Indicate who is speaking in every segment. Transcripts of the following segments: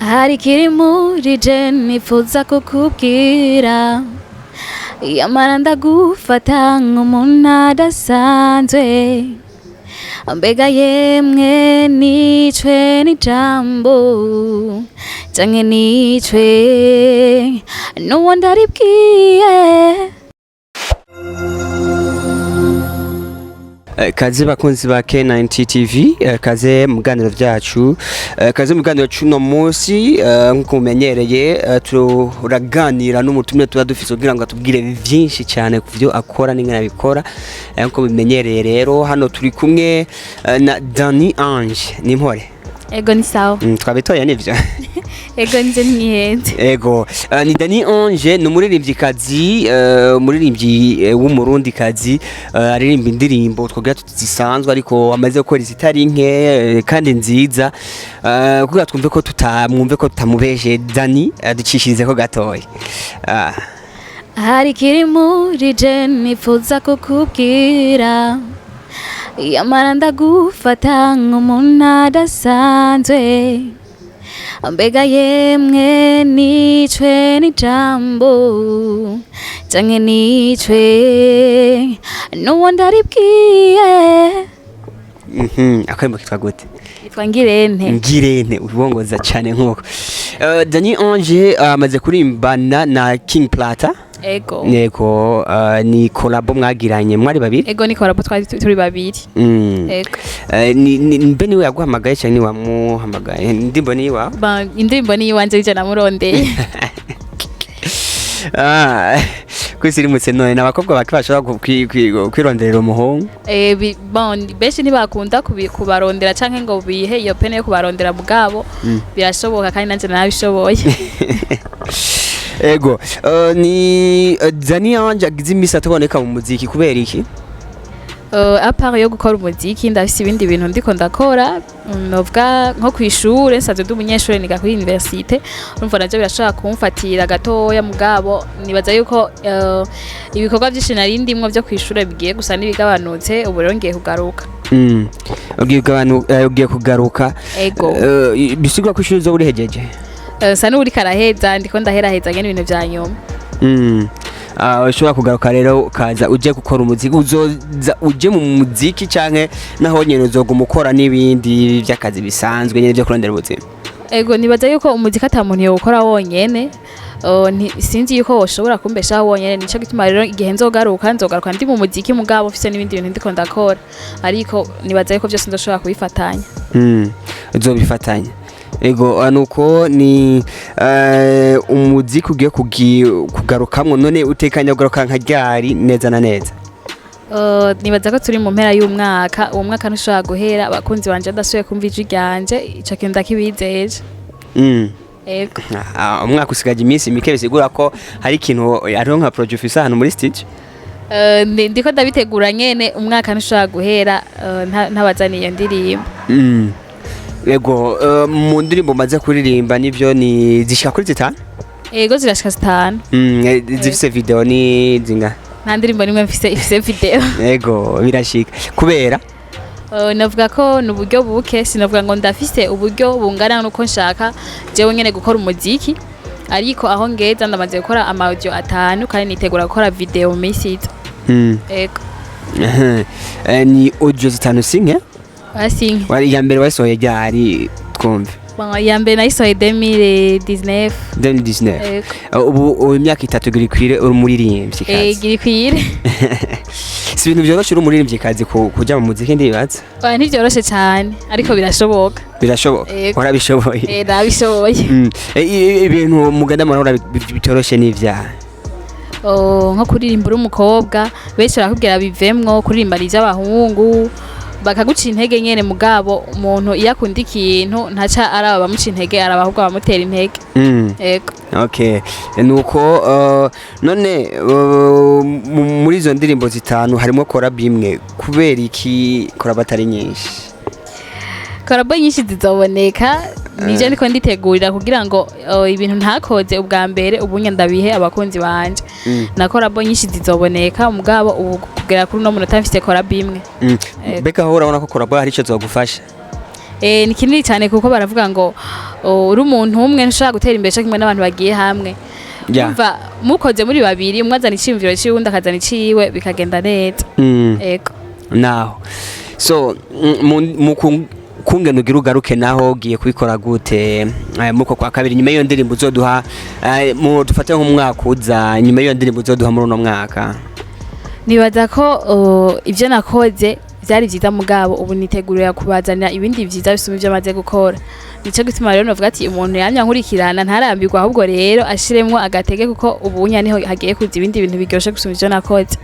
Speaker 1: Hari ikiri muri je nifuza kukubwira, yamara ndagufata nk'umuntu adasanzwe. Mbega yemwe, nicwe n'ijambo canke nicwe n'uwo ndaribwiye?
Speaker 2: Kaze bakunzi ba K90 TV, kaze mu biganiro byacu, kaze mu biganiro cuno munsi. Nkuko mumenyereye, turaganira n'umutumire tuba dufise kugira ngo atubwire vyinshi cyane ku byo akora n'ingene abikora. Nkuko bimenyereye rero, hano turi kumwe na Danny Ange Nimpore.
Speaker 1: Ego, ni sawa.
Speaker 2: Twabitoye nivyo?
Speaker 1: Ego, nje ntihenze.
Speaker 2: Ego, ni Danny Ange, ni umuririmvyikazi, umuririmbyi w'umurundikazi, aririmba indirimbo twogira tuti zisanzwe, ariko amaze gukora izitari nke kandi nziza. Kugira twumve ko tutamwumve ko tutamubeshe, Danny ducishirize ko gatoya.
Speaker 1: Hari ikiri muri je nifuza kukubwira, yamara ndagufata nk'umuntu adasanzwe. Mbega yemwe, nicwe n'ijambo canke nicwe n'uwo ndaribwiye?
Speaker 2: Akarimbo kitwa gute?
Speaker 1: Yitwa Ngirente.
Speaker 2: Ngirente, ubongoza cyane nkuko. Danny Ange amaze kurimbana na King Plata.
Speaker 1: Ego.
Speaker 2: Yego, ni collabo mwagiranye mwari babiri?
Speaker 1: Ego, ni collabo, twari turi babiri. Ego.
Speaker 2: Mbe niwe yaguhamagaye cyangwa niwe wamuhamagaye? Indirimbo ni iwawe?
Speaker 1: Indirimbo ni iwanje, ije namurondeye.
Speaker 2: Ah, kwisirimutse none n'abakobwa bake bashobora kwironderera umuhungu.
Speaker 1: Bon, benshi ntibakunda kubarondera canke ngo bihe iyo peine yo kubarondera, mugabo birashoboka kandi nanje narabishoboye.
Speaker 2: Ego, ni Danny Ange agize imisi ataboneka mu muziki, kubera iki?
Speaker 1: À part yo gukora umuziki, ndafise ibindi bintu ndiko ndakora. Novuga nko kw'ishure, nsanzwe ndi umunyeshure, niga kuri université. Urumva navyo birashobora kumfatira gatoya, mugabo nibaza yuko ibikorwa vyinshi nari ndimwo vyo kw'ishure bigiye gusa n'ibigabanutse. Ubu rero ngiye kugaruka.
Speaker 2: Ugiye kugaruka?
Speaker 1: Ego.
Speaker 2: Bisigura ko ishuri uzoba urihejeje?
Speaker 1: Sa n'uwuriko araheza, ndiko ndaheraheza nyene ibintu vya nyuma.
Speaker 2: Ah, ushobora kugaruka rero ukaza uje gukora umuziki, uzoza uje mu muziki canke naho nyene uzoguma ukora n'ibindi vy'akazi bisanzwe nyene vyo kurondera ubuzima?
Speaker 1: Ego, nibaza yuko umuziki ata muntu yowukora wonyene. Sinzi yuko woshobora kumbeshaho wonyene. Nico gituma rero igihe nzogaruka, nzogaruka ndi mu muziki, mugabo mfise n'ibindi bintu ndiko ndakora, ariko nibaza yuko vyose nzoshobora kubifatanya.
Speaker 2: Uzobifatanya. Ego, nuko ni umuziki ugiye kugarukamwo. None utekanya kugaruka nka ryari neza na neza?
Speaker 1: Nibaza ko turi mu mpera y'umwaka. Uwo mwaka ntushobora guhera abakunzi banje badasubiye kumva ijwi ryanje. Ico kintu ndakibizeje. Ego.
Speaker 2: Ah, umwaka usigaje iminsi mike, bisigura ko hari ikintu, hariho nka projet ufise ahantu muri studio?
Speaker 1: Ndiko ndabitegura nyene. Umwaka ntushobora guhera ntabazaniye iyo ndirimbo.
Speaker 2: Ego, mu ndirimbo maze kuririmba nivyo ni zishika kuri 5?
Speaker 1: Ego, zirashika 5.
Speaker 2: Zifise video ni zingahe?
Speaker 1: Nta ndirimbo nimwe mfise ifise video.
Speaker 2: Ego, birashika kubera?
Speaker 1: Navuga ko ni uburyo buke. Sinavuga ngo ndafise uburyo bungana nuko nshaka jewe nyene gukora umuziki, ariko aho ngeza ndamaze gukora ama audio atanu kandi nitegura gukora video mu minsi iza. Ego.
Speaker 2: Ni audio 5, sinke?
Speaker 1: Asinke.
Speaker 2: Wari iya mbere wasohoye ryari, twumve?
Speaker 1: Bon, iya mbere nayisohoye 2019.
Speaker 2: 2019?
Speaker 1: Ego.
Speaker 2: Ubu imyaka 3 igira ikwire uri umuririmbyi kazi.
Speaker 1: Gira ikwire.
Speaker 2: Si ibintu vyoroshe uri umuririmvyikazi kuja mu muziki, ndibaza.
Speaker 1: Oya, ntivyoroshe cane, ariko birashoboka.
Speaker 2: Birashoboka?
Speaker 1: Ego.
Speaker 2: Warabishoboye?
Speaker 1: Nabishoboye.
Speaker 2: Ibintu mugenda murahura bitoroshe n'ivyaha?
Speaker 1: Oh, nko kuririmba uri umukobwa, benshi barakubwira bivemwo, kuririmba ni ivy'abahungu, bakaguca intege nyene. Mugabo umuntu iyo akunda ikintu ntaca araba bamuca intege, araba ahubwo abamutera intege. Ego.
Speaker 2: Okay, nuko none muri izo ndirimbo 5 harimo collab imwe, kubera iki collab atari nyinshi?
Speaker 1: Collabo nyinshi zizoboneka, nije ndiko nditegurira kugira ngo ibintu ntakoze ubwa mbere ubunye ndabihe abakunzi banje. Na collabo nyinshi zizoboneka, mugabo ubu kugera kuri uno munota mfise collabo imwe. Ego.
Speaker 2: Mbega aho urabona ko collab hari ico zogufasha?
Speaker 1: Ni kinini cyane kuko baravuga ngo, oh, uri umuntu umwe ntushobora gutera imbere cyo kimwe n'abantu bagiye hamwe. Umva, mukoze muri babiri, umwe azana iciyumviro ciwe, uwundi akazana iciwe, bikagenda neza. Ego.
Speaker 2: Naho so mu kungena ugira ugaruke, naho ugiye kubikora gute muko kwa kabiri, nyuma y'iyo ndirimbo uzoduha, mu dufate nk'umwaka uza, nyuma y'iyo ndirimbo uzoduha muri uno mwaka?
Speaker 1: Nibaza ko ibyo nakoze byari byiza, mugabo ubu nitegurira kubazanira ibindi byiza bisumba ibyo maze gukora. Nico gituma rero novuga ati umuntu yamye ankurikirana ntarambirwa, ahubwo rero ashiremwo agatege, kuko ubunya niho hagiye kuza ibindi bintu biryoshe gusumba ibyo nakoze.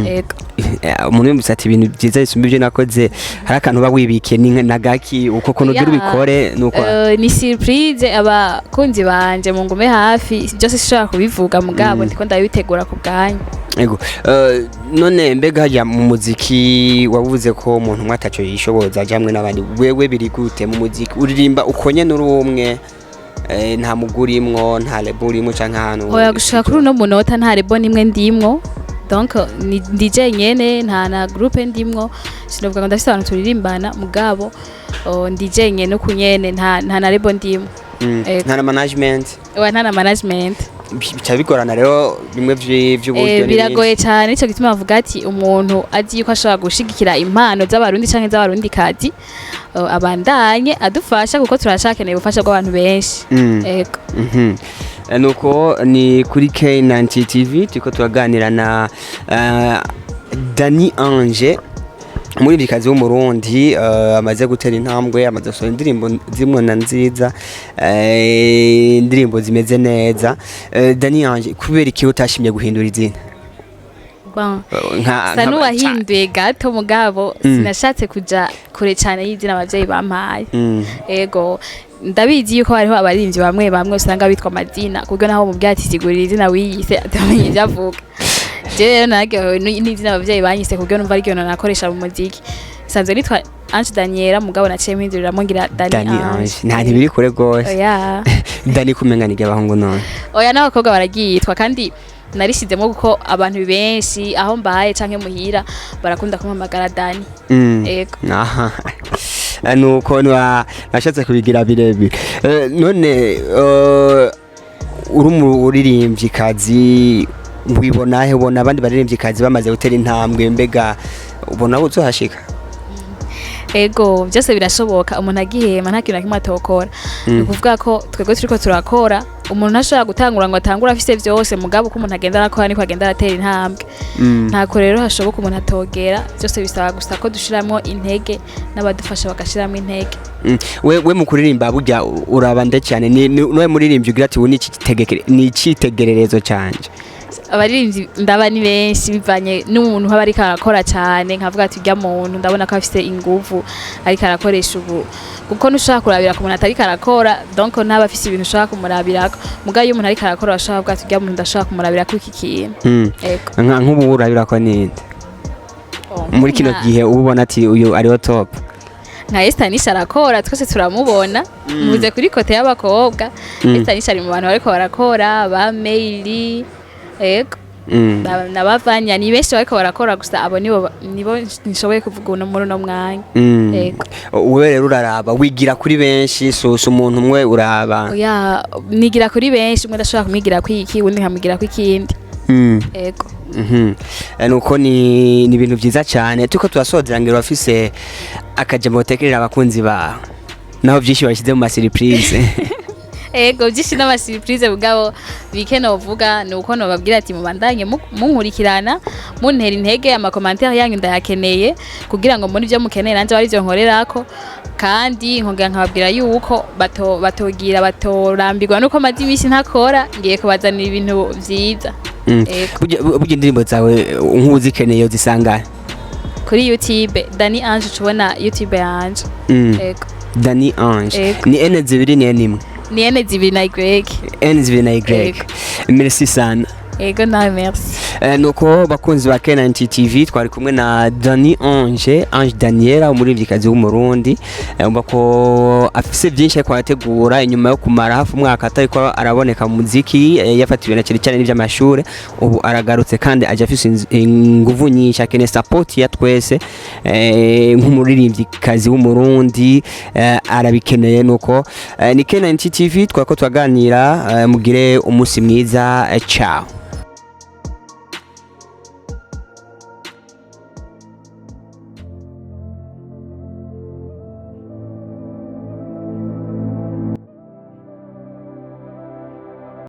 Speaker 1: Ego.
Speaker 2: Umuntu yumvise ati ibintu byiza bisumba ibyo nakoze, hari akantu uba wibikiye ni na gaki uko kuntu ugira ubikore nuko?
Speaker 1: Ni surprise. Abakunzi banje mungume hafi, byose sinshobora kubivuga, mugabo ndiko ndabitegura ku bwanyu.
Speaker 2: Ego. None mbega hajya mu muziki wabuze ko umuntu umwe ataco yishoboza, aja hamwe n'abandi, wewe biri gute mu muziki? Uririmba uko nyene uri umwe, nta muguri urimwo, nta label urimwo canke ahantu?
Speaker 1: Oya, gushika kuri uno munota nta label nimwe ndimwo, donc ndi jenyene, nta na groupe ndimwo. Sinovuga ngo ndafise abantu turirimbana, mugabo ndi jenyene uku nyene, nta na label ndimwo. Ego.
Speaker 2: Nta na management?
Speaker 1: Oya, nta na management.
Speaker 2: Bica bigorana rero bimwe vy'uburyo n'ibindi.
Speaker 1: Biragoye cyane. Nico gituma bavuga ati umuntu azi yuko ashobora gushigikira impano z'Abarundi canke z'Abarundikazi, abandanye adufasha, kuko turashakeneye ubufasha bw'abantu benshi. Ego.
Speaker 2: Nuko ni kuri K90 TV turiko turaganira na Dany Ange, umuririmvyikazi w'Umurundi, amaze gutera intambwe, amaze gusohora indirimbo zimwe na nziza, indirimbo zimeze neza. Dany Ange, kubera iki utashimye guhindura izina?
Speaker 1: Bon.
Speaker 2: Nka
Speaker 1: Sa n'uwahinduye gato, mugabo sinashatse kuja kure cyane y'izina abavyeyi bampaye. Ego, ndabizi yuko hariho abaririmbyi bamwe bamwe usanga bitwa amazina, kubwo naho mubwira ati sigurira izina wiyise atamenya ivyo avuga. Je rero nararyohewe n'izina abavyeyi banyise, kubwo numva ariryo nakoresha mu muziki. Nsanzwe nitwa Ange Daniela, mugabo naciye mpinduriramwo ngira Dani
Speaker 2: Dany
Speaker 1: Ange.
Speaker 2: Ange nta ntibiri kure gose.
Speaker 1: Oya.
Speaker 2: Dany kumenga ni abahungu none.
Speaker 1: Oya, n'abakobwa baragiyitwa, kandi narishizemo kuko abantu benshi aho mbaye canke muhira barakunda kumpamagara Dani. Ego.
Speaker 2: Aha. Nuko nashatse kubigira birebire. None uri umuririmvyikazi, wibona he? Ubona abandi baririmvyikazi bamaze gutera intambwe, mbega ubona uzohashika?
Speaker 1: Ego, byose birashoboka. Umuntu agihema nta kintu na kimwe atokora. Ni ukuvuga ko twebwe turiko turakora. Umuntu ntashobora gutangura ngo atangure afise vyose, mugabo uko umuntu agenda arakora niko agenda aratera intambwe. Ntako rero hashoboka umuntu atogera. Byose bisaba gusa ko dushiramwo intege, n'abadufasha bagashiramwo intege.
Speaker 2: We mu kuririmba burya uraba nde cyane? Ni muririmbyi ugira ati ubu ni icitegererezo canje?
Speaker 1: Abaririmbyi ndaba ni benshi, bivanye n'umuntu aba ariko arakora cyane, nkavuga ati urya muntu ndabona ko afise inguvu ariko arakoresha ubu, kuko ntushobora kurabira ku muntu atariko arakora, donc ntaba afise ibintu ushobora kumurabirako. Mugabo iyo umuntu ariko arakora, urashobora kuvuga ati urya muntu ndashobora kumurabirako iki kintu. Ego.
Speaker 2: Nk'ubu urabira ko ninde muri kino gihe uba ubona ati uyu ariho top?
Speaker 1: Nka Esther Nisha arakora, twese turamubona. Muze kuri côté y'abakobwa, Esther Nisha ari mu bantu bariko barakora, ba Meili, ego. Nabavanya ni benshi bariko barakora, gusa abo nibo nshoboye kuvuga uno muri uno mwanya. Ego.
Speaker 2: Wewe rero uraraba, wigira kuri benshi, so umuntu umwe uraba?
Speaker 1: Oya, nigira kuri benshi. Umwe ndashobora kumwigira kwiki, uwundi nkamwigira kwikindi. Ego.
Speaker 2: Nuko ni ibintu byiza cyane. Turiko turasozera, ngira urafise akajambo batekerera abakunzi bawe, naho byinshi bashyize mu ma surprise.
Speaker 1: Ego, byinshi n'ama surprise, mugabo bike novuga ni uko nobabwira ati mubandanye munkurikirana, muntera intege. Ama commentaire yanyu ndayakeneye kugira ngo muri byo mukeneye nanje bari byo nkorerako. Kandi nkongera nkababwira yuko batogira batorambirwa nuko maze iminsi ntakora, ngiye kubazanira ibintu vyiza. Ego.
Speaker 2: Burya indirimbo zawe nk'uzikeneye uzisanga?
Speaker 1: Kuri YouTube, Dany Ange, ucubona YouTube yanje. Ego.
Speaker 2: Dany Ange.
Speaker 1: Ego.
Speaker 2: Ni N zibiri, ni N imwe?
Speaker 1: Ni N zibiri na Y.
Speaker 2: N zibiri na Y.
Speaker 1: Ego.
Speaker 2: Merci sana.
Speaker 1: Ego, nawe merci.
Speaker 2: Nuko bakunzi ba K90 TV, twari kumwe na Dani Ange, Ange Daniela, umuririmbyikazi w'Umurundi. Umva ko afise byinshi ariko arategura inyuma yo kumara hafi umwaka atariko araboneka mu muziki, yafatiwe na cyane cyane n'iby'amashure. Ubu aragarutse kandi aje afise inguvu nyinshi. Akeneye support ya twese, nk'umuririmbyikazi w'Umurundi, arabikeneye. Nuko ni K90 TV twariko turaganira. Mugire umunsi mwiza, ciao.